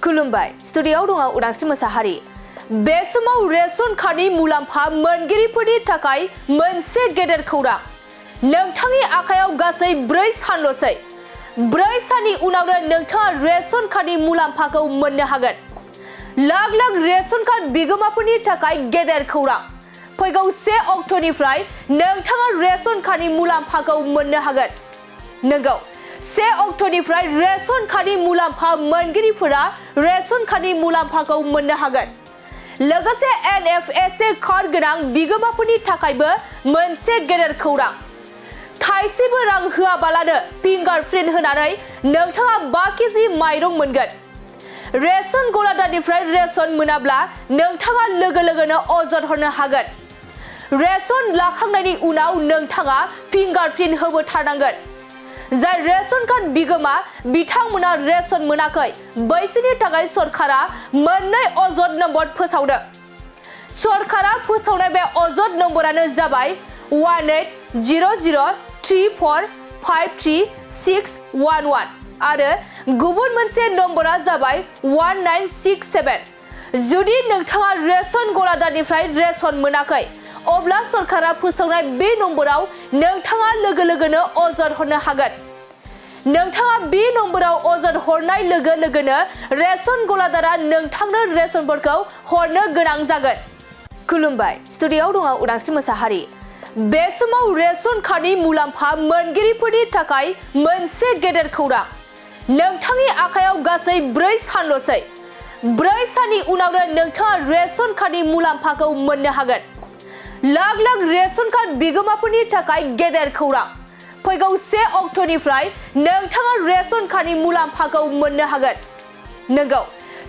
खुलुमबाय स्टुडिय'आव दङ उदांस्रि मोसाहारि बे समाव रेशन कार्डनि मुलाम्फा मोनगिरिफोरनि थाखाय मोनसे गेदेर खौरां नोंथांनि आखायाव गासै 4 सानल'सै 4 साननि उनावनो नोंथाङा रेशन कार्डनि मुलाम्फाखौ मोननो हागोन लाख लाख रेशन कार्ड बिगोमाफोरनि थाखाय गेदेर खौरां फैगौ 1 अक्ट'निफ्राय नोंथाङा रेशन कार्डनि मुलाम्फाखौ मोननो हागोन नंगौ 1 अक्ट'निफ्राय रेशन कार्डनि मुलाम्फा मोनगिरिफोरा रेशन कार्डनि मुलाम्फाखौ मोननो हागोन लोगोसे एनएफएसए कार्ड गोनां बिगोमाफोरनि थाखायबो मोनसे गेदेर खौरां थाइसेबो रां होआबालानो फिंगारप्रिन्ट होनानै नोंथाङा 5 केजि माइरं मोनगोन रेशन गलादारनिफ्राय रेशन मोनाब्ला नोंथाङा लोगोनो अजद हरनो हागोन रेशन लाखांनायनि उनाव नोंथाङा फिंगारप्रिन्ट होबोथारनांगोन जाय रेशन कार्ड बिगोमा बिथांमोना रेशन मोनाखै बैसोरनि थाखाय सरकारा मोननै अजद नम्बर फोसावदों सरकारा फोसावनाय बे अजद नम्बरानो जाबाय 1803453611 आरो गुबुन मोनसे नम्बरा जाबाय 1967 जुदि नोंथाङा रेशन गलादारनिफ्राय रेशन मोनाखै अब्ला सरकारा फोसावनाय बे नम्बराव नोंथाङा लोगोनो अजद हरनो हागोन नोंथाङा बे नम्बराव अजद हरनाय लोगोनो रेशन गलादारा नोंथांनो रेशनफोरखौ हरनो गोनां जागोन खुलुमबाय स्टुडिय'आव दङ उदांस्रि मोसाहारि बे समाव रेशन कार्डनि मुलाम्फा मोनगिरिफोरनि थाखाय मोनसे गेदेर खौरां नोंथांनि आखायाव गासै 4 सानल'सै 4 साननि उनावनो नोंथाङा रेशन कार्डनि मुलाम्फाखौ मोननो हागोन लाख लाख रेशन कार्ड बिगोमाफोरनि थाखाय गेदेर खौरां फैगौ 1 अक्ट'निफ्राय नोंथाङा रेशन कार्डनि मुलाम्फाखौ मोननो हागोन नंगौ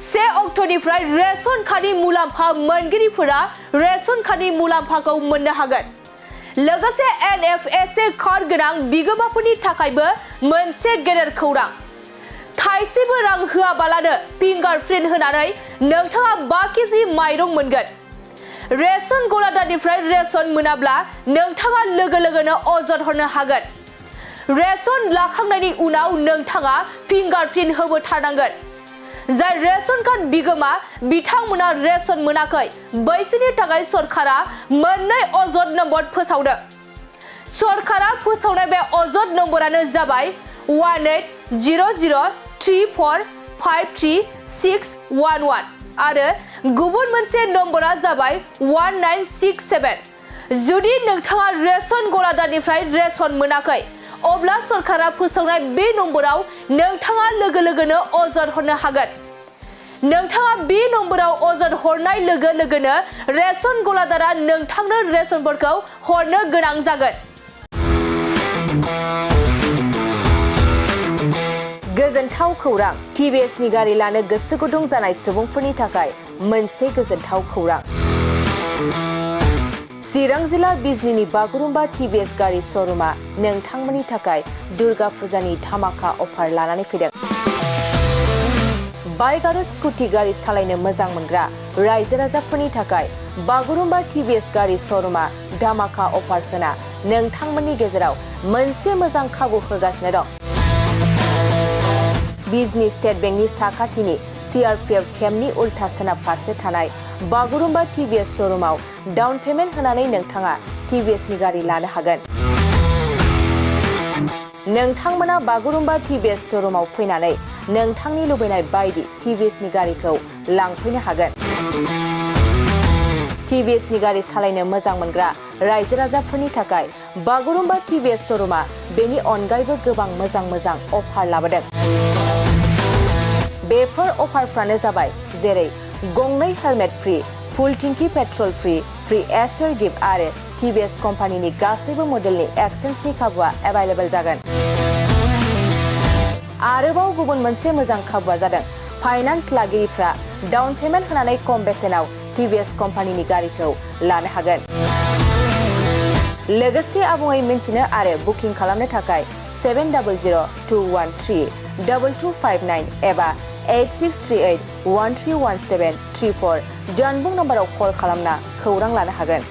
1 अक्ट'निफ्राय रेशन कार्डनि मुलाम्फा मोनगिरिफोरा रेशन कार्डनि मुलाम्फाखौ मोननो हागोन लोगोसे एनएफएसए कार्ड गोनां बिगोमाफोरनि थाखायबो मोनसे गेदेर खौरां थाइसेबो रां होआबालानो फिंगारप्रिन्ट होनानै नोंथाङा 5 केजि माइरं मोनगोन रेशन गलादारनिफ्राय रेशन मोनाब्ला नोंथाङा लोगोनो अजद हरनो हागोन रेशन लाखांनायनि उनाव नोंथाङा फिंगारप्रिन्ट होबोथारनांगन जाय रेशन कार्ड बिगोमा बिथांमोना रेशन मोनाखै बैसोरनि थाखाय सरकारा मोननै अजद नम्बर फोसावदों सरकारा फोसावनाय बे अजद नम्बरानो जाबाय 1803453611 आरो गुबुन मोनसे नम्बरा जाबाय 1967 जुदि नोंथाङा रेशन गलादारनिफ्राय रेशन मोनाखै अब्ला सरकारा फोसावनाय बे नम्बराव नोंथाङा लोगोनो अजद हरनो हागोन नोंथाङा बे नम्बराव अजद हरनाय लोगोनो रेशन गलादारा नोंथांनो रेशनफोरखौ हरनो गोनां जागोन गोजोनथाव खौरां टिभिएसनि गारि लानो गोसो गुदुं जानाय सुबुंफोरनि थाखाय मोनसे गोजोनथाव खौरां चिरां जिल्ला बिजनीनि बागुरुम्बा टिभिएस गारि श'रुमा नोंथांमोननि थाखाय दुर्गा फुजानि धामाका अफार लानानै फैदों बाइक आरो स्कुटि गारि सालायनो मोजां मोनग्रा रायजो राजाफोरनि थाखाय बागुरुम्बा टिभिएस गारि श'रुमा धामाका अफार होना नोंथांमोननि गेजेराव मोनसे मोजां खाबु होगासिनो दं बिजनी स्टेट बेंकनि साखाथिनि सीआरपीएफ केम्पनि उल्था सोनाब फारसे थानाय बागुरुम्बा टिभिएस श'रुमाव डाउन पेमेन्ट होनानै नोंथाङा टिभिएसनि गारि लानो हागोन नोंथांमोना बागुरुम्बा टिभिएस श'रुमाव फैनानै नोंथांनि लुबैनाय बायदि टिभिएसनि गारिखौ लांफैनो हागोन टिभिएसनि गारि सालायनो मोजां मोनग्रा रायजो राजाफोरनि थाखाय बागुरुम्बा टिभिएस श'रुमा बेनि अनगायैबो गोबां मोजां अफार लाबोदों बेफोर अफारफ्रानो जाबाय जेरै गंनै helmet free full tank petrol free assured gift आरो टिभिएस कम्पानीनि गासैबो मडेलनि एक्सचेन्जनि खाबुआ एभेलेबल जागोन आरोबाव गुबुन मोनसे मोजां खाबुआ जादों फाइनान्स लागिरिफ्रा डाउन पेमेन्ट होनानै खम बेसेनाव टिभिएस कम्पानीनि गारिखौ लानो हागोन लोगोसे आबुङै मिन्थिनो आरो बुकिं खालामनो थाखाय 7002132259 एबा 8638131734 जानबुं नम्बराव कल खालामना खौरां लानो हागोन